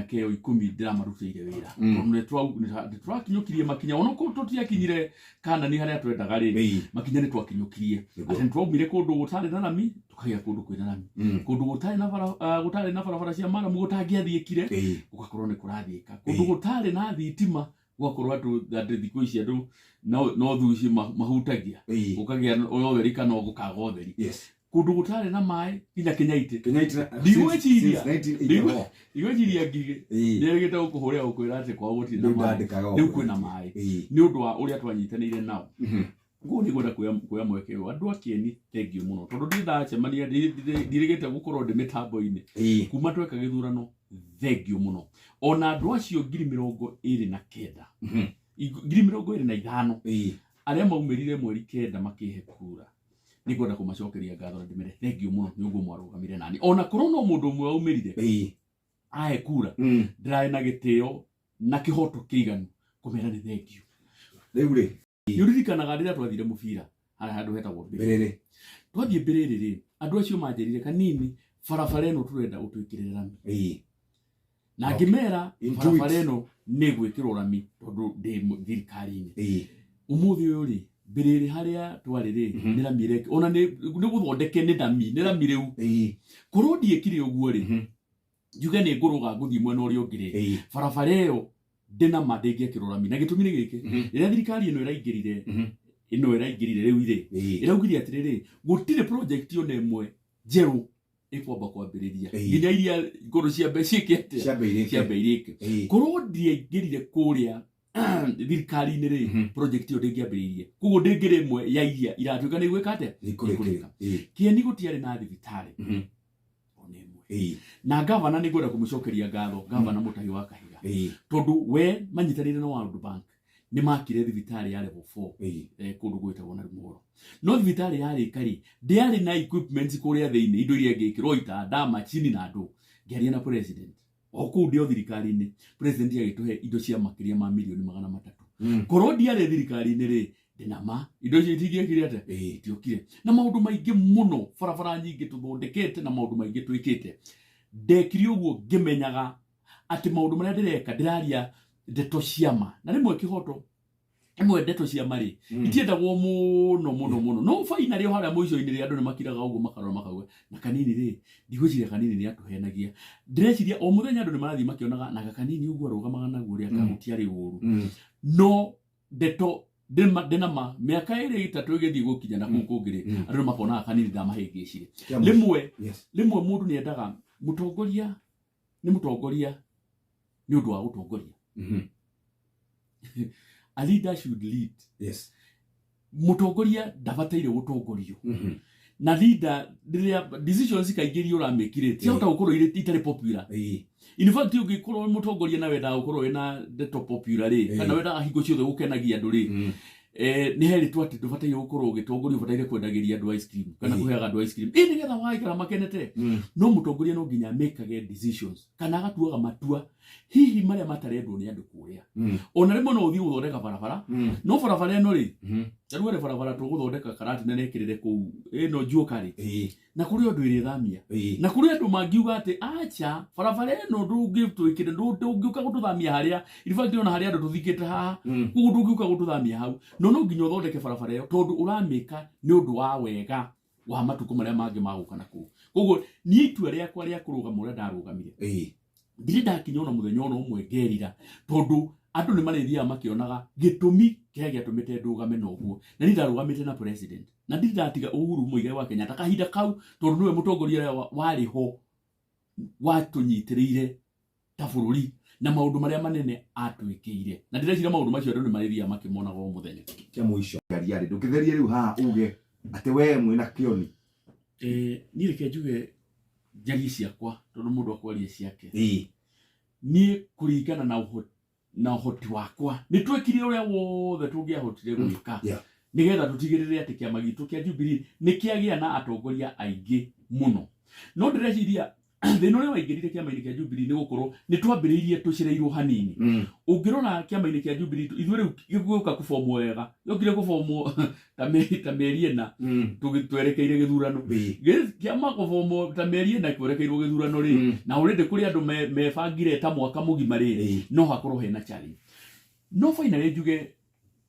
Mĩaka ĩyo 10 ndĩramarutĩire wĩra, tondũ nĩ tũrakinyũkirie makinya, onokorwo tũtiakinyire Kanani harĩa twendaga rĩ, makinya nĩ twakinyũkirie, atĩ nĩ twaumire kũndũ gũtarĩ na rami tũkagĩa kũndũ kwĩna rami, kũndũ gũtarĩ na bara, gũtarĩ na barabara cia maramu gũtangĩathiĩkire, gũgakorwo nĩ kũrathiĩka, kũndũ gũtarĩ na thitima gũgakorwo andũ thikũ ici andũ no thuci mahutagia, gũkagĩa ũtheri kana gũkaga ũtheri, kũndũ gũtarĩ na maĩ nginya Kĩnyaitĩ. Kĩnyaitĩ. Ndigwĩciria. Since 1984. Ndigwĩciria Ngigĩ nĩerĩgĩte gũkũhũrĩra gũkwĩra atĩ kwao gũtirĩ na Rĩu maĩ. ndandĩkaga Rĩu ũguo. kwĩna maĩ nĩ ũndũ wa ũrĩa twanyitanĩire nao. Koguo nĩ ngwenda kuoya mweke ũyũ, andũ a Kĩeni, thengiũ mũno, tondũ ndirĩ ndacemania, ndirĩgĩte gũkorwo ndĩ mĩtambo-inĩ kuma tweka gĩthurano. Thengiũ mũno. Ona andũ acio 29,000, 25,000 arĩa maumĩrire mweri 9 makĩhe kura, nĩ ngwenda kũmacokeria ngatho na ndĩmere thengiũ mũno nĩ ũguo mwarũgamire nani, ona korwo no mũndũ ũmwe waumĩrire ahe kura. Ndĩrarĩ na gĩtĩo na kĩhoto kĩiganu kũmera nĩ thengiũ. Rĩu rĩ, Nĩ ũririkanaga rĩrĩa twathire mũbira harĩa handũ hetagwo Mbĩrĩrĩ? Mbĩrĩrĩ. Twathiĩ Mbĩrĩrĩ rĩ, andũ acio manjĩrire, "Kanini, barabara ĩno tũrenda ũtwĩkĩrĩre rami." Na ngĩmera, In 2 barabara weeks. ĩno nĩ gwĩkĩrwo rami tondũ ndĩ thirikari-inĩ. Ũmũthĩ ũyũ rĩ, Mbĩrĩrĩ harĩa twarĩ rĩ, nĩ rami ĩreke ona nĩ gũthondeke, nĩ rami, nĩ rami rĩu. Korwo ndiĩkire ũguo rĩ, njuge nĩ ngũrũga ngũthiĩ mwena ũrĩa ũngĩ rĩ, barabara ĩyo ndĩna ma ndĩngĩekĩrwo rami, na gĩtũmi nĩ gĩkĩ: rĩrĩa thirikari ĩno ĩraingĩrire, ĩno ĩraingĩrire rĩu rĩ, ĩraugire atĩrĩrĩ, gũtirĩ project ona ĩmwe njerũ ĩkwamba kwambĩrĩria nginya iria ngũrũ ciambe ciĩke atĩa? Ciambe irĩke. Ciambe irĩke. Korwo ndiaingĩrire kũrĩa thirikari-inĩ rĩ, project ĩyo ndĩngĩambĩrĩirie, koguo ndĩngĩrĩ ĩmwe ya iria iratuĩka nĩ igwĩka atĩa? Nĩ Nĩkũrĩka. Kĩeni gũtiarĩ na thibitarĩ ona ĩmwe. Na gavana, nĩ ngwenda kũmũcokeria ngatho, gavana Mũtahi wa Kahiga, tondũ we manyitanĩire na World Bank nĩ makire thibitarĩ ya level 4 kũndũ gwĩtagwo na Rumuoro. No thibitarĩ yarĩka rĩ, ndĩarĩ na equipments kũrĩa thĩinĩ, indo iria ingĩkĩrwo, itanda, macini na andũ. Ngĩaria na president o kũu ndĩ o thirikari-inĩ, president agĩtũhe indo cia makĩria ma mirioni 300. Korwo ndiarĩ thirikari-inĩ rĩ, ndĩna ma indo icio itingĩekire atĩa? Itiokire. Na maũndũ maingĩ mũno, barabara nyingĩ tũthondekete na maũndũ maingĩ twĩkĩte. Ndekire ũguo ngĩmenyaga atĩ maũndũ marĩa ndĩreka, ndĩraria ndeto ciama na rĩmwe kĩhoto ĩmwe. Ndeto cia marĩ itiendagwo mũno mũno mũno, no baina rĩo harĩa mũico-inĩ rĩ, andũ nĩ makiraga ũguo, makarora, makauga na Kanini rĩ, ndigwĩciria Kanini nĩ atũhenagia. Ndĩreciria o mũthenya andũ nĩ marathiĩ makĩonaga na Kanini ũguo arũgamaga naguo rĩ, anga gũtiarĩ ũru. No ndeto ndĩna ma mĩaka 2 3 ĩgĩthiĩ gũkinya na kũu kũngĩ rĩ, andũ nĩ makonaga Kanini ndamahĩngĩcire. Rĩmwe rĩmwe mũndũ nĩ endaga mũtongoria, nĩ mũtongoria nĩ ũndũ wa gũtongoria. A leader should lead. Mũtongoria ndabataire gũtongorio. Na leader, rĩrĩa decisions kaingĩ iria ũramĩkire ciahota gũkorwo irĩ itarĩ popular. In fact, ũngĩkorwo wĩ mũtongoria na wendaga gũkorwo wĩna ndeto popular rĩ, kana wendaga hingo ciothe gũkenagia andũ rĩ, nĩ herĩtwo atĩ ndũbataire gũkorwo ũgĩtongoria, ũbataire kwendagĩria andũ ice cream kana kũheaga andũ ice cream ĩ nĩgetha waikara makenete. No mũtongoria no nginya mekage decisions kana agatuaga matua hihi marĩa matarendwo nĩ andũ kũrĩa. Ona rĩmwe no ũthiĩ gũthondeka barabara, no barabara ĩno rĩ, ta rĩu harĩ barabara tũgũthondeka Karatina na ĩkĩrĩre kũu ĩno Njuũka rĩ, na kũrĩ andũ ĩrĩthamia, na kũrĩ andũ mangiuga atĩ acha, barabara ĩno ndũngĩtwĩkĩre, ndũngĩũka gũtũthamia harĩa, in fact ona harĩa andũ tũthikĩte haha. Koguo ndũngĩũka gũtũthamia hau, no no nginya ũthondeke barabara ĩyo tondũ ũramĩka nĩ ũndũ wa wega wa matukũ marĩa mangĩ magũka na kũu. Koguo niĩ itua rĩakwa rĩa kũrũgama ũrĩa ndarũgamire, ndirĩ ndakinya ona mũthenya ona ũmwe ngerira, tondũ andũ nĩ marĩthiaga makĩonaga gĩtũmi kĩrĩa gĩatũmĩte ndũgame na ũguo. Na niĩ ndarũgamĩte na president, na ndirĩ ndatiga Uhuru Muigai wa Kenyatta kahinda kau, tondũ nĩwe mũtongoria ũrĩa warĩ ho watũnyitĩrĩire ta bũrũri na maũndũ marĩa manene atwĩkĩire, na ndĩreciria maũndũ macio andũ nĩ marĩthiaga makĩmonaga o mũthenya. Kĩa mũico riarĩ ndũkĩtherie rĩu haha uge atĩ we mwĩna kĩoni. Niĩ reke njuge, njarie ciakwa, tondũ mũndũ akwaria ciake. Niĩ kũringana na ũhoti wakwa, nĩ twekire ũrĩa wothe tũngĩahotire gwĩka nĩgetha tũtigĩrĩre atĩ kĩama gitũ kĩa Jubilee nĩ kĩagĩa na atongoria aingĩ mũno. No ndĩreciria Thĩna ũrĩa waingĩrire kĩama-inĩ kĩa Jubilee nĩ gũkorwo nĩ twambĩrĩirie tũcereirwo hanini. Ũngĩrora kĩama-inĩ kĩa Jubilee, ithuĩ rĩu gĩgũka kũbomwo wega, gĩokire kũbomwo ta mĩeri 4 twerekeire gĩthurano. Kĩama kũbomwo ta mĩeri 4 twerekeirwo gĩthurano rĩ, na already kũrĩ andũ mebangire ta mwaka mũgima rĩ, no hakorwo hena challenge. No finally njuge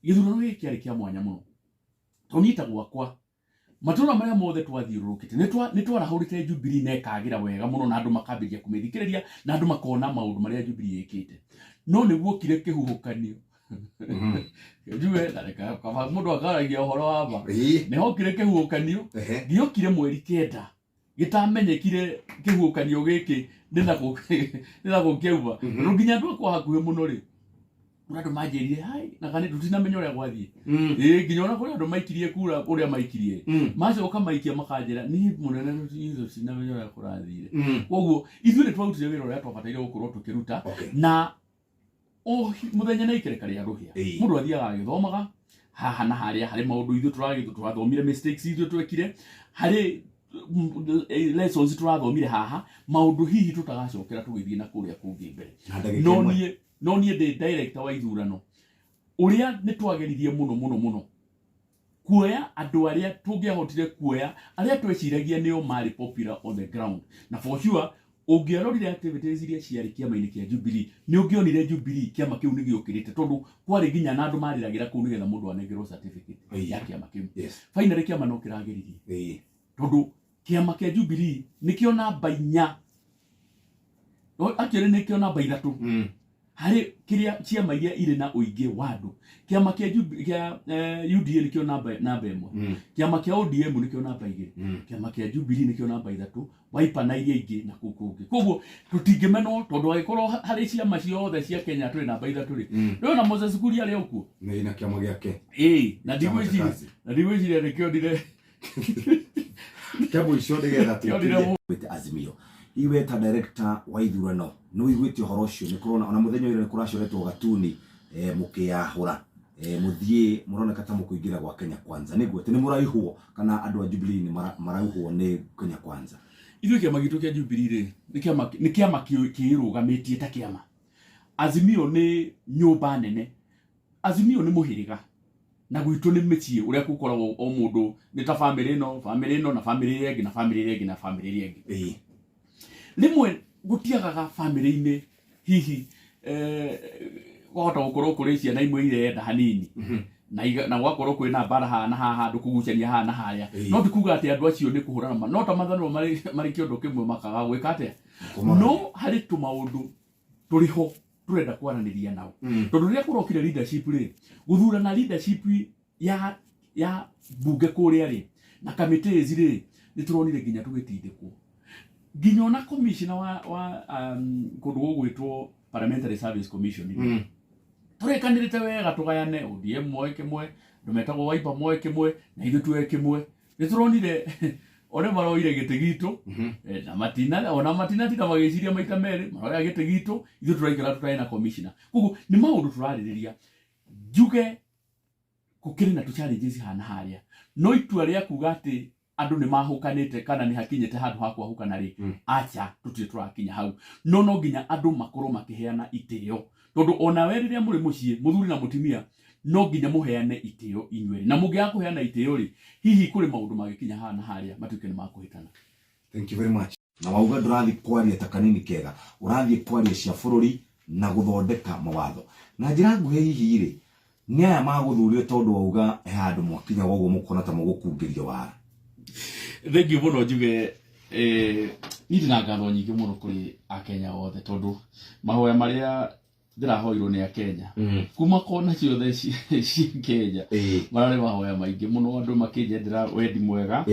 gĩthurano gĩkĩ kĩarĩ kĩa mwanya mũno, tondũ niĩ ta gwakwa matũra marĩa mothe twathiũrũrũkĩte nĩ twarahũrĩte Jubilee na ĩkagĩra wega mũno, na andũ makambĩrĩria kũmĩthikĩrĩria na andũ makona maũndũ marĩa Jubilee ĩkĩte. No nĩguokire kĩhuhũkanio, njuge na reka kaba mũndũ akaragia ũhoro wa ma, nĩhokire kĩhuhũkanio gĩokire mweri 9 gĩtamenyekire. Kĩhuhũkanio gĩkĩ nĩ nakũ kĩauma? Tondũ nginya andũ akwa hakuhĩ mũno rĩ, kũrĩ andũ manjĩrire hai na kana tũtinamenya ũrĩa gwathiĩ. Ĩĩ, nginya ona kũrĩ andũ maikirie kura ũrĩa maikirie, macoka maikia makanjĩra niĩ mũnene tũtinamenya ũrĩa kũrathire. Koguo ithuĩ nĩ twarutire wĩra ũrĩa twabataire gũkorwo tũkĩruta na o mũthenya na ikereka rĩa rũhĩa. Mũndũ athiaga agĩthomaga haha na harĩa harĩ maũndũ ithuĩ tũrathomire, mistakes ithuĩ twekire, harĩ lessons tũrathomire haha, maũndũ hihi tũtagacokera tũgĩthiĩ na kũrĩa kũngĩ mbere. Na ndagĩka No ĩmwe. Niĩ ndĩ director wa ithurano, ũrĩa nĩ twageririe mũno mũno mũno kuoya andũ arĩa tũngĩahotire kuoya, arĩa tweciragia nĩo marĩ popular on the ground. Na for sure ũngĩarorire activities iria ciarĩ kĩama-inĩ kĩa Jubilee, nĩ ũngĩonire Jubilee kĩama kĩu nĩ gĩũkĩrĩte, tondũ kwarĩ nginya na andũ marĩragĩra kũu nĩgetha mũndũ anengerwo certificate ya kĩama kĩu. Finally kĩama no kĩrageririe, tondũ kĩama kĩa Jubilee nĩkĩo namba 4. No, actually nĩkĩo namba 3 harĩ kĩrĩa ciama iria irĩ na ũingĩ wa andũ. Kĩama kĩa UDA nĩkĩo namba 1, kĩama kĩa ODM nĩkĩo namba 2, kĩama kĩa Jubilee nĩkĩo namba 3, Wiper na iria ingĩ na kũu kũngĩ. Koguo tũtingĩmenwo, tondũ angĩkorwo harĩ ciama ciothe cia Kenya twĩ namba 3 rĩ, rĩu na Moses Kuria arĩ o kuo. Nĩ na kĩama gĩake. Ĩĩ, na Chama cha ndigwĩciria kazi. na ndigwĩciria nĩkĩo ndire Kĩa mũico nĩgetha Kĩonire tũkirie wĩte Azimio, iwe ta director wa ithurano nĩ ũiguĩte ũhoro ũcio, nĩ kũrona ona mũthenya ũyũ nĩ kũracoretwo gatuni, mũkĩyahũra, mũthiĩ mũroneka ta mũkũingĩra gwa Kenya Kwanza, nĩguo atĩ nĩ mũraihwo kana andũ a Jubilee nĩ marauhwo nĩ Kenya Kwanza? Ithuĩ kĩama gitũ kĩa Jubilee rĩ, nĩ kĩama kĩĩrũgamĩtie ta kĩama. Azimio nĩ nyũmba nene, Azimio nĩ mũhĩrĩga, na gwitũ nĩ mĩciĩ ũrĩa gũkoragwo o mũndũ nĩ ta bamĩrĩ ĩno, bamĩrĩ ĩno, na bamĩrĩ ĩrĩa ĩngĩ, na bamĩrĩ ĩrĩa ĩngĩ, na bamĩrĩ ĩrĩa ĩngĩ. Rĩmwe gũtiagaga bamĩrĩ-inĩ hihi wahota gũkorwo kũrĩ ciana imwe irenda hanini na gwakorwo kwĩna mbara haha na haha, andũ kũgucania haha na harĩa. No ti kuga atĩ andũ acio nĩ kũhũrana no ta mathanwo marĩ kĩondo kĩmwe makaga gwĩka atĩa. No harĩ tũmaũndũ tũrĩ ho tũrenda kwaranĩria nao, tondũ rĩrĩa kũrokire leadership rĩ, gũthurana leadership ya mbunge kũrĩa rĩ na committees rĩ, nĩ tũronire nginya tũgĩtindĩkwo nginya ona commissioner wa kũndũ gũgwĩtwo Parliamentary Service Commission rĩ, tũrĩkanĩrĩte wega tũgayane ODM moe kĩmwe, andũ metagwo Wiper moe kĩmwe, na ithuĩ tuoe kĩmwe. Nĩ tũronire ũrĩa maroire gĩtĩ gitũ. Na matina ona matinatinda magĩciria maita merĩ, maroya gĩtĩ gitũ, ithuĩ tũraikara tũtarĩ na commissioner. Koguo nĩ maũndũ tũrarĩrĩria. Njuge gũkĩrĩ na tũ challenges haha na harĩa, no itua rĩa kuga atĩ andũ nĩ mahũkanĩte kana nĩ hakinyĩte handũ ha kwahũkana rĩ, acha, tũtirĩ tũrakinya hau. No nginya andũ makorwo makĩheana itĩo, tondũ onawe rĩrĩa mũrĩ mũciĩ, mũthuri na mũtumia, no nginya mũheane itĩo inyuerĩ, na mũngĩaga kũheana itĩo rĩ, hihi kũrĩ maũndũ mangĩkinya haha na harĩa matuĩke nĩ makũhĩtana. Thank you very much. Na wauga ndũrathiĩ kwaria ta kanini kega, ũrathiĩ kwaria cia bũrũri na gũthondeka mawatho na njĩra nguhĩ. Hihi rĩ, nĩ aya magũthurire tondũ wauga he handũ mwakinya woguo mũkona ta mũgũkungĩrio wara? Thank you mũno. Njuge niĩ ndĩna ngatho nyingĩ mũno kũrĩ akenya othe, tondũ mahoya marĩa ndĩrahoirwo nĩ akenya kuma kona ciothe cia Kenya mararĩ mahoya maingĩ mũno, andũ makĩnjendera wendi mwega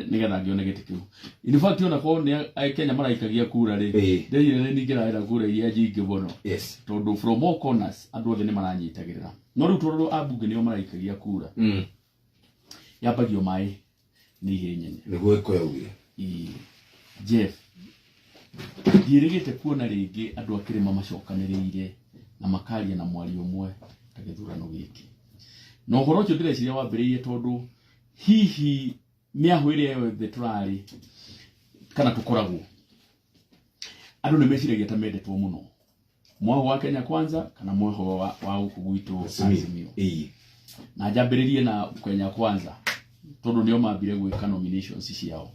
nĩgetha ngĩone gĩtĩ kĩu. In fact, ona korwo nĩ akenya maraikagia kura rĩ, ndĩrire nĩ ningĩraĩra kura iria nyingĩ mũno, tondũ from all corners andũ othe nĩ maranyitagĩrĩra. No rĩu tondũ ambunge nĩo maraikagia kura, yambagio maĩ nĩ ihĩ nyene. Nĩguo ĩko yaugire. Ĩĩ. Jeff, ndiĩrĩgĩte kuona rĩngĩ andũ a kĩrĩma macokanĩrĩire na makaria na mwario ũmwe ta gĩthurano gĩkĩ. Na ũhoro ũcio ndĩreciria wambĩrĩirie tondũ hihi mĩahũ ĩrĩa yothe tũrarĩ kana tũkoragwo. Andũ nĩ meciragia ta mendetwo mũno, mwaho wa Kenya Kwanza kana mwaho wa gũkũ gwitũ Azimio. Na njambĩrĩrie na Kenya Kwanza tondũ nĩo mambire gwĩka nominations ciao.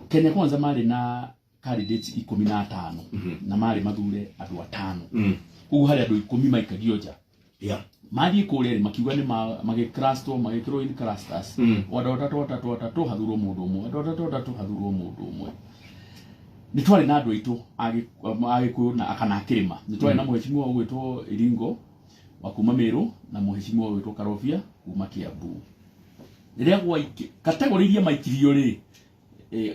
Kenya Kwanza marĩ na candidates 15 na marĩ mathure andũ 5. Koguo harĩ andũ 10 maikagio nja. Mathiĩ kũrĩa rĩ, makiuga nĩ magĩcluster, magĩkĩrwo in clusters. O andũ atatũ atatũ atatũ, hathurwo mũndũ ũmwe, andũ atatũ atatũ, hathurwo mũndũ ũmwe. Nĩ twarĩ na andũ aitũ a Gĩkũyũ na kana a kĩrĩma. Nĩ twarĩ na mũhecimiwa ũgwĩtwo Iringo wa kuma Meru na mũhecimiwa ũgwĩtwo Karobia kuma Kiambu. Rĩrĩa gwaiki category iria maikirio rĩ,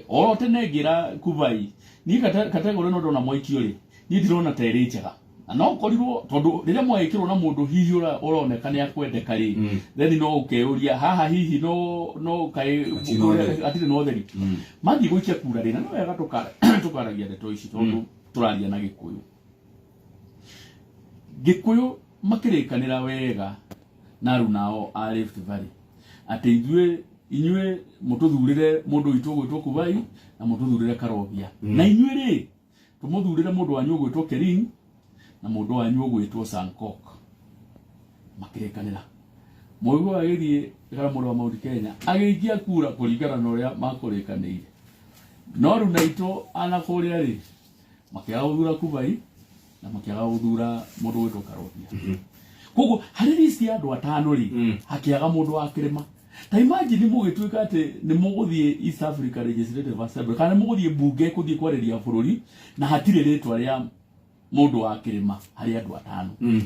oro tene ngĩra Kubai niĩ category ĩno ndona mwaikio rĩ, niĩ ndirona ta ĩrĩ njega. Na no ũkorirwo tondũ rĩrĩa mwagĩkĩrwo na mũndũ hihi ũroneka nĩ akwendeka rĩ, then no ũkeyũria haha hihi no kaĩ Hatirĩ na ũtheri. Hatirĩ na ũtheri. Mathiĩ gũikia kura rĩ, na no wega tũkaragia ndeto ici tondũ tũraria na Gĩkũyũ. Gĩkũyũ makĩrĩkanĩra wega na arunao a Rift Valley atĩ ithuĩ inyuĩ mũtũthurĩre mũndũ witũ ũgwĩtwo Kubai na mũtũthurĩre Karobia, na inyuĩ rĩ tũmũthurĩre mũndũ wanyu ũgwĩtwo Kering na mũndũ wanyu ũgwĩtwo Sankok. Makĩrĩkanĩra mũigua agĩthiĩ kana mũndũ wa Mount Kenya agĩikia kura kũringana na ũrĩa makũrĩkanĩire. No rĩu naitũ ana kũrĩa rĩ, makĩaga gũthura Kubai na makĩaga gũthura mũndũ ũgwĩtwo Karobia. Koguo harĩ list ya andũ 5 rĩ, hakĩaga mũndũ wa kĩrĩma. Ta imagine mũgĩtuĩka atĩ nĩ mũgũthiĩ East Africa Legislative Assembly kana nĩ mũgũthiĩ mbunge kũthiĩ kwarĩria bũrũri na hatirĩ rĩtwa rĩa mũndũ wa kĩrĩma harĩ andũ 5.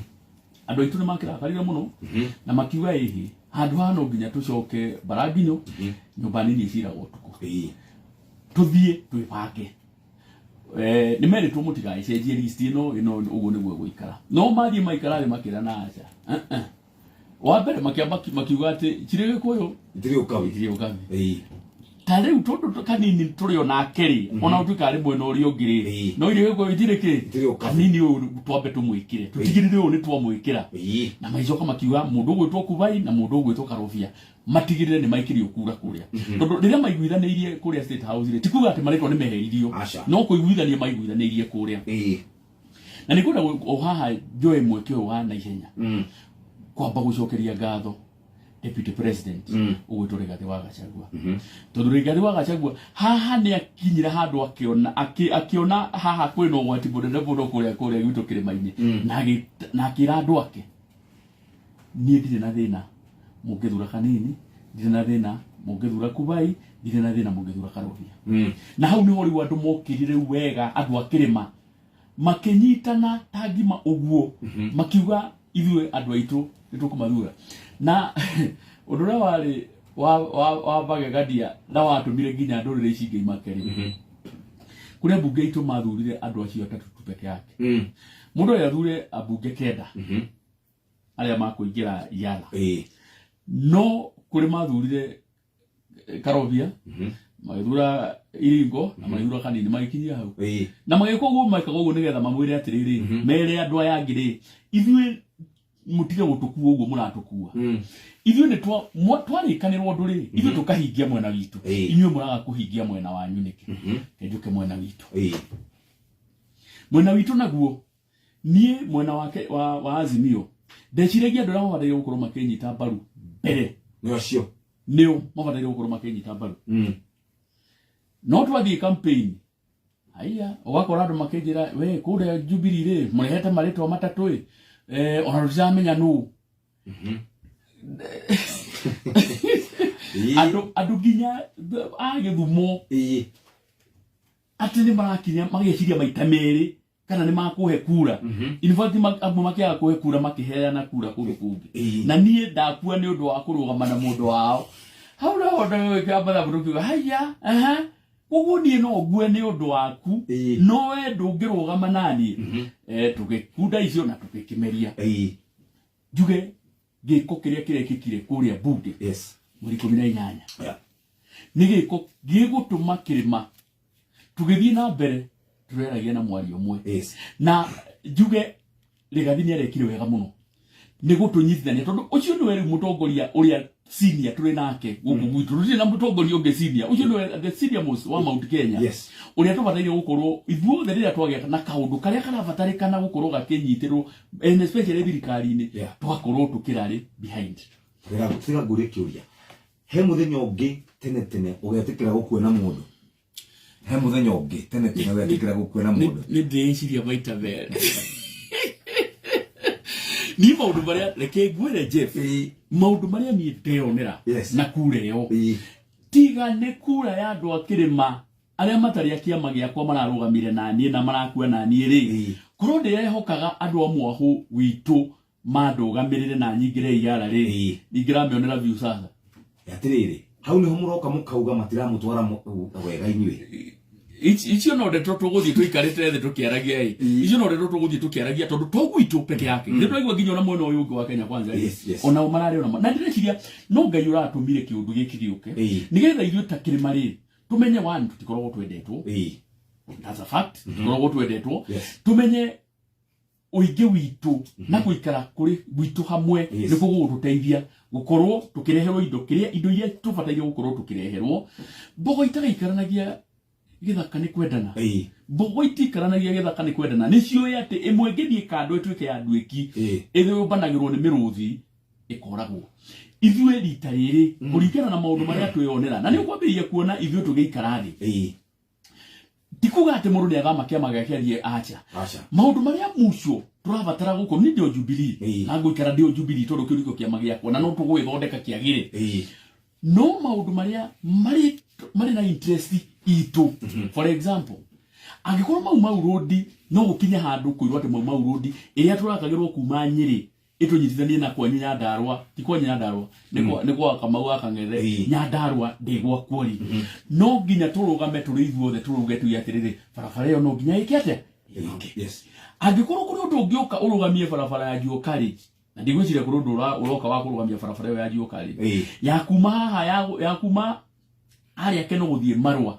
Andũ aitũ nĩ makĩrakarire mũno na makiuga ĩhĩ, handũ haha no nginya tũcoke Mbaranginyo, nyũmba nini ĩciragwo ũtukũ, tũthiĩ twĩbange. Nĩ merĩtwo mũtigagĩcenjie list ĩno ĩno, ũguo nĩguo ĩgũikara. No mathiĩ maikara thĩ makĩra aca. Wa mbere makĩamba makiuga atĩ cirĩ Gĩkũyũ Itirĩ ũkabi. Itirĩ ũkabi. Ta rĩu tondũ kanini tũrĩ onake rĩ, ona ũtuĩka arĩ mwena ũrĩa ũngĩ rĩ, no irĩ Gĩkũyũ itirĩ kĩ. Itirĩ ũkabi. Kanini ũyũ twambe tũmwĩkĩre, tũtigĩrĩre ũyũ nĩ twamwĩkĩra. Na magĩcoka makiuga mũndũ ũgwĩtwo Kubai na mũndũ ũgwĩtwo Karobia matigĩrĩre nĩ maikĩrio kura kũrĩa, tondũ rĩrĩa maiguithanĩirie kũrĩa State House rĩ, ti kuga atĩ marĩtwa nĩ meheririo. Aca. No kũiguithania maiguithanĩirie kũrĩa. Na nĩ ngwenda o haha njoe mweke ũyũ wa naihenya kwamba gũcokeria ngatho Deputy President ũgwĩtwo Rigathĩ wa Gachagua, tondũ Rigathĩ wa Gachagua haha nĩ akinyire handũ akĩona haha kwĩna ũgwati mũnene mũno kũrĩa gwitũ kĩrĩma-inĩ, na akĩra andũ ake, niĩ ndirĩ na thĩna mũngĩthura kanini, ndirĩ na thĩna mũngĩthura Kubai, ndirĩ na thĩna mũngĩthura Karobia. Na hau nĩho rĩu andũ mokĩrire rĩu wega, andũ a kĩrĩma makĩnyitana ta ngima ũguo, makiuga ithuĩ andũ aitũ nĩ tũkũmathura. Na ũndũ ũrĩa warĩ wa magegania na watũmire nginya ndũrĩrĩ ici ingĩ imake rĩ, kũrĩa mbunge itũ mathurire andũ acio atatũ tu peke yake. Mũndũ ũrĩa athure ambunge 9 arĩa makũingĩra yala, no kũrĩ mathurire Karobia, magĩthura Iringo na magĩthura kanini, magĩkinyia hau. Na magĩka ũguo, mekaga ũguo nĩgetha mamwĩre atĩrĩrĩ, mere andũ aya angĩ rĩ, ithuĩ mũtige gũtũkua ũguo mũratũkua. Ithuĩ nĩ twarĩkanĩrwo ũndũ rĩ, ithuĩ tũkahingia mwena witũ. Inyuĩ mũraga kũhingia mwena wanyu nĩkĩ? Kenjuke mwena witũ. Mwena witũ naguo, niĩ mwena wake wa Azimio ndeciragia andũ arĩa mabataire gũkorwo makĩnyita mbaru mbere Nĩ acio. Nĩo mabataire gũkorwo makĩnyita mbaru. No twathiĩ campaign haiya, ũgakora andũ makĩnjĩra, we kũrĩa Jubilee rĩ, mũrehete marĩtwa matatũ ĩ, ona tũtiramenya nũ. Andũ nginya a Gĩthumo atĩ nĩ marakinya mageciria maita merĩ kana nĩ makũhe kura. In fact, amwe makĩaga kũhe kura, makĩheana kura kũndũ kũngĩ. Na niĩ ndakua nĩ ũndũ wa kũrũgama na mũndũ wao hau naho ndagĩkĩra mathabu, tũkiuga haya aha, koguo niĩ no ngue nĩ ũndũ waku, no we ndũngĩrũgama naniĩ. Tũgĩkunda icio na tũgĩkĩmeria. Njuge gĩko kĩrĩa kĩrekĩkire kũrĩa mbunge mweri 18 nĩ gĩko gĩgũtũma kĩrĩma tũgĩthiĩ na mbere tũreragia na mwario ũmwe. Na njuge Rigathi nĩ arekire wega mũno. Nĩ gũtũnyitithania, tondũ ũcio nĩwe rĩu mũtongoria ũrĩa senior tũrĩ nake gũkũ gwitũ. Tũtirĩ na mũtongoria ũngĩ senior. Ũcio nĩwe the senior most wa Mount Kenya, ũrĩa tũbataire gũkorwo ithuothe rĩrĩa twagĩa na kaũndũ karĩa karabatarĩkana gũkorwo gakĩnyitĩrwo, and especially thirikari-inĩ, tũgakorwo tũkĩrarĩ behind. Tiga ngũrie kĩũria. He mũthenya ũngĩ tene tene ũgetĩkĩra gũkua na mũndũ? He mũthenya ũngĩ tene tene ũgetĩkĩra gũkua na mũndũ? Nĩ ndĩĩciria maita merĩ. Niĩ maũndũ marĩa, reke ngwĩre, Jeff, maũndũ marĩa niĩ ndeyonera na kura ĩyo, tiga nĩ kura ya andũ a kĩrĩma arĩa matarĩ a kĩama gĩakwa mararũgamire na niĩ na marakua na niĩ rĩ, korwo ndĩrehokaga andũ a mwahũ witũ mandũgamĩrĩre na nyingĩre iara rĩ, ingĩramĩonera view sasa. Atĩrĩrĩ, hau nĩho mũroka mũkauga matiramũtwara wega inyuĩ. Icio no ndeto tũgũthiĩ tũikarĩte thĩ tũkĩaragia ĩ. Icio no ndeto tũgũthiĩ tũkĩaragia, tondũ to gwitũ peke yake. Nĩ twaigua nginya ona mwena ũyũ ũngĩ wa Kenya Kwanza rĩ, onao mararĩ ona na ndĩreciria no Ngai ũratũmire kĩũndũ gĩkĩ gĩũke nĩgetha ithuĩ ta kĩrĩma rĩ, tũmenye one, tũtikoragwo twendetwo. That's a fact. Tũtikoragwo twendetwo. Tũmenye ũingĩ witũ na gũikara kũrĩ gwitũ hamwe nĩkuo gũgũtũteithia gũkorwo tũkĩreherwo indo kĩrĩa, indo iria tũbataire gũkorwo tũkĩreherwo. Mbogo itagaikaranagia gĩthaka nĩ kwendana. Mbogo itikaranagia gĩthaka nĩ kwendana. Nĩ ciũĩ atĩ ĩmwe ĩngĩthiĩ kando ĩtuĩke ya nduĩki, ĩthũmbanagĩrwo nĩ mĩrũthi ĩkoragwo. Ithuĩ rita rĩrĩ, kũringana na maũndũ marĩa twĩyonera, na nĩ ũkwambĩrĩria kuona ithuĩ tũgĩikara thĩ, ti kuga atĩ mũndũ nĩ athama kĩama gĩake athiĩ, acha. Aca. Maũndũ marĩa muco tũrabatara gũkũ, niĩ ndĩ o Jubilee na ngũikara ndĩ o Jubilee, tondũ kĩu nĩkĩo kĩama gĩakwa na no tũgũgĩthondeka kĩagĩre. No maũndũ marĩa marĩ na interest itũ, for example, angĩkorwo Mau Mau Road no gũkinye handũ kwĩrwo atĩ Mau Mau Road ĩrĩa tũrakagĩrwo kuma Nyĩrĩ ĩtũnyitithanie na kwanyu Nyandarũa, ti kwanyu Nyandarũa, nĩ kwa Kamau wa Kang'ethe. Nyandarũa ndĩ gwakuo rĩ, no nginya tũrũgame tũrĩ ithuothe tũrũge tuge atĩrĩrĩ, barabara ĩyo no nginya ĩke atĩa? Ĩke. Angĩkorwo kũrĩ ũndũ ũngĩũka ũrũgamie barabara ya Jua Kali, na ndigwĩciria kũrĩ ũndũ ũroka wa kũrũgamia barabara ĩyo ya Jua Kali ya kuma haha, ya kuma harĩa Keno gũthiĩ Marũa,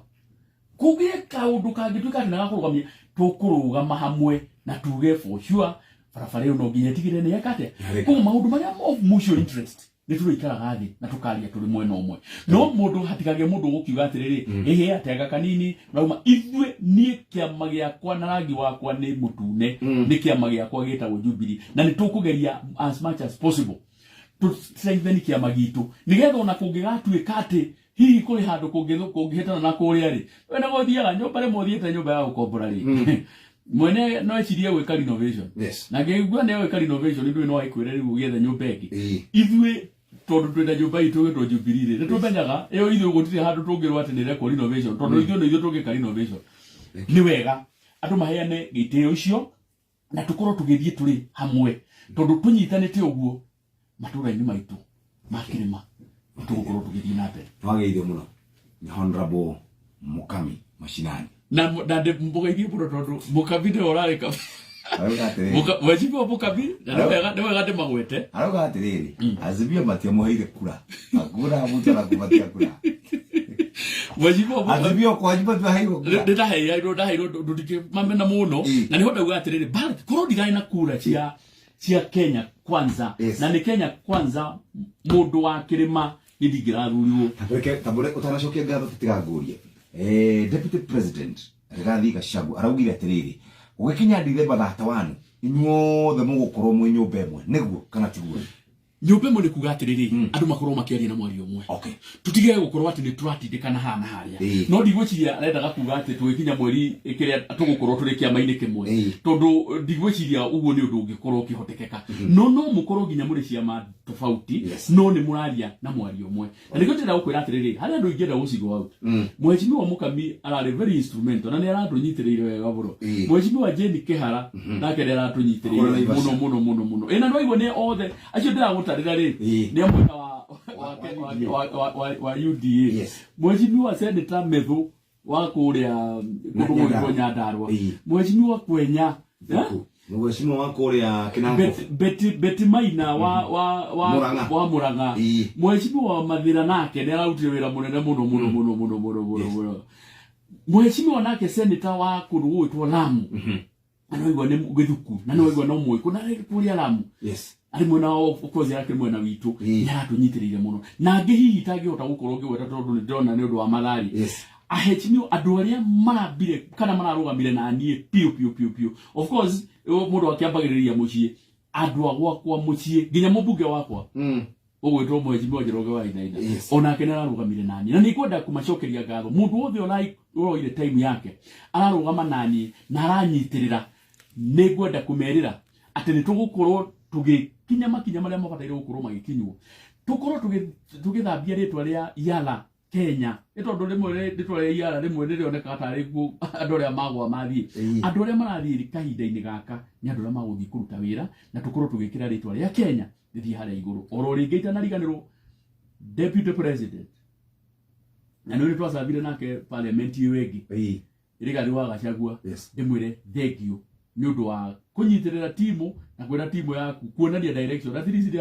kũgĩe kaũndũ kangĩtuĩka atĩ nĩgakũrũgamia, tũkũrũgama hamwe na tuge for sure barabara ĩyo no nginya ĩtigĩrĩre nĩ yeka atĩa. Yarĩka. Koguo maũndũ marĩa of mutual interest nĩ tũrĩikaraga thĩ na tũkaria tũrĩ mwena ũmwe. No mũndũ hatikagĩe mũndũ ũgũkiuga atĩrĩrĩ, ĩhĩ atega kanini rauma ithuĩ. Niĩ kĩama gĩakwa na rangi wakwa nĩ mũtune. Nĩ kĩama gĩakwa gĩtagwo Jubilee, na nĩ tũkũgeria as much as possible tũstrengthen kĩama gitũ, nĩgetha ona kũngĩgatuĩka atĩ hihi kũrĩ handũ kũngĩhĩtana na kũrĩa rĩ, we nĩguo ũthiaga nyũmba rĩmwe, ũthiĩte nyũmba ya gũkombora rĩ, mwene no ecirie gwĩka renovation, na ngĩigua nĩ gwĩka renovation, ndũĩ no aikwĩre rĩu ũgĩethe nyũmba ĩngĩ. Ithuĩ tondũ twĩna nyũmba itũ ĩgĩtwo Jubilee rĩ, nĩ tũmenyaga ĩyo ithuĩ gũtirĩ handũ tũngĩrwo atĩ nĩ ĩrekwo renovation, tondũ ithuĩ nĩ ithuĩ tũngĩka renovation. Nĩ wega andũ maheane gĩtĩo icio na tũkorwo tũgĩthiĩ tũrĩ hamwe, tondũ tũnyitanĩte ũguo matũra-inĩ maitũ ma kĩrĩma tũgũkorwo tũgĩthiĩ na mbere. Nĩwageithio mũno nĩ Honorable Mukami Mashinani. Na ndĩmũgeithie mũno, tondũ Mũkabi nĩwe ũrarĩ kabi. Arauga atĩrĩrĩ. Mheshimiwa Mũkabi, na nĩ wega ndĩmagwete. Arauga atĩrĩrĩ, Azimio matiamũheire kura, akura mũtu anakupatia kura. Mheshimiwa Mũkabi. Azimio kwanyu matiaheirwo kura. Nĩ ndaheirwo ndũndingĩmamena mũno. Na nĩho ndauga atĩrĩrĩ, ballot korwo ndirarĩ na kura cia Kenya Kwanza, na nĩ Kenya Kwanza mũndũ wa kĩrĩma, nĩ ndingĩrathurirwo. Reke tambure utanacokia ngatho, tutigangurie Deputy President Rigathi Gachagua araugire atĩrĩrĩ, gũgĩkinya December 31 inyuothe mũgũkorwo mwĩ nyũmba ĩmwe. Nĩguo kana tiguo? Nyũmba ĩmwe nĩ kuga atĩrĩrĩ, andũ makorwo makĩaria na mwario ũmwe. Tutige gũkorwo atĩ nĩ tũratindĩkana haha na harĩa. No ndigwĩciria arendaga kuga atĩ tũgĩkinya mweri kĩrĩa tũgũkorwo tũrĩ kĩama-inĩ kĩmwe, tondũ ndigwĩciria ũguo nĩ ũndũ ũngĩkorwo ũkĩhotekeka. No mũkorwo nginya mũrĩ ciama tofauti, no nĩ mũraria na mwario ũmwe. Na nĩkĩo ndĩrenda gũkwĩra atĩrĩrĩ, harĩ andũ ingĩenda gũcigo out. Mheshimiwa Mũkami ararĩ very instrumental na nĩ aratũnyitĩrĩire wega mũno. Mheshimiwa Jane Kĩhara nake nĩ Kũrĩa aratũnyitĩrĩire Naivasha. mũno mũno mũno mũno. Ĩ, na nĩwaigua nĩ othe acio ndĩragũtarĩra rĩ, nĩ a mwena wa UDA. Mheshimiwa Senator Methu wa kũrĩa kũndũ gwĩtwo Nyandarua. Mheshimiwa Kwenya, eh? Mheshimiwa wa kũrĩa Kinango. Betty Maina wa Murang'a. wa Murang'a. Mheshimiwa wa Mathira nake nĩ ararutire wĩra mũnene mũno mũno mũno mũno mũno mũno mũno. Mheshimiwa nake senator wa kũndũ gũgwĩtwo Lamu. Na nĩ waigua nĩ gĩthuku, na nĩ waigua no mũĩkũ, na arĩ kũrĩa Lamu. Yes. Arĩ mwena wa, of course, akĩrĩ mwena witũ. Nĩ aratũnyitĩrĩire mũno. Na angĩ hihi itangĩhota gũkorwo ngĩgweta tondũ nĩ ndĩrona nĩ ũndũ wa mathari. Yes. Ahecimio andũ arĩa marambire kana mararũgamire na niĩ piũ piũ piũ piũ. Of course, mũndũ akĩambagĩrĩria mũciĩ, andũ a gwakwa mũciĩ, nginya mũmbunge wakwa ũgwĩtwo Mheshimiwa Njoroge wa Wainaina. Yes. Onake nĩ ararũgamire na niĩ. Na nĩ ngwenda kũmacokeria ngatho. Mũndũ wothe ũroire time yake ararũgama na niĩ na aranyitĩrĩra, nĩ ngwenda kũmerĩra atĩ nĩ tũgũkorwo tũgĩkinya makinya marĩa mabataire gũkorwo magĩkinywo, tũkorwo tũgĩthambia rĩtwa rĩa Yala Kenya, nĩ tondũ rĩmwe rĩtwa rĩa Yala rĩmwe nĩ rĩonekaga tarĩ andũ arĩa magwa mathiĩ. Andũ arĩa marathiĩ kahinda-inĩ gaka nĩ andũ arĩa magũthiĩ kũruta wĩra, na tũkorwo tũgĩkĩra rĩtwa rĩa Kenya rĩthiĩ harĩa igũrũ. Oro rĩngĩ itanariganĩrwo, Deputy President, na nĩ twacabire nake parliament ĩyo ĩngĩ, Rigathi wa Gachagua, Yes. ndĩmwĩre thank you nĩ ũndũ wa kũnyitĩrĩra timu na kwĩra timu yaku kuonania direction. At least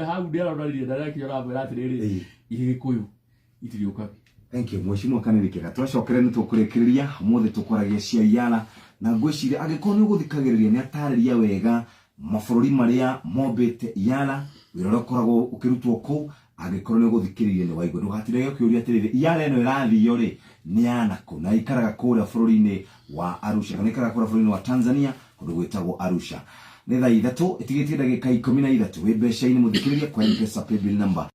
hau ndĩaronanirie direction, aramwĩra atĩrĩrĩ, irĩ Gĩkũyũ itirĩ ũkabi. Thank you, Mheshimiwa Kanini Kega. Twacokere nĩ tũkũrĩkĩrĩria ũmũthĩ tũkwaragia cia Yala, na ngwĩciria angĩkorwo nĩ ũgũthikagĩrĩria nĩ atarĩria wega mabũrũri marĩa mombĩte Yala, wĩra ũrĩa ũkoragwo ũkĩrutwo kũu. Angĩkorwo nĩ ũgũthikĩrĩria nĩ waigua, ndũgatindage ũkĩũria atĩrĩrĩ, Yala ĩno ĩrathio rĩ nĩ yanakũ, na ĩikaraga kũrĩa bũrũri-inĩ wa Arusha, kana ĩikaraga kũrĩa bũrũri-inĩ wa Tanzania kũndũ gwĩtagwo Arusha. Nĩ thaa 3 ĩtigĩtie ndagĩka 13. Wĩ mbeca-inĩ mũthikĩrĩria kwa M-Pesa paybill number.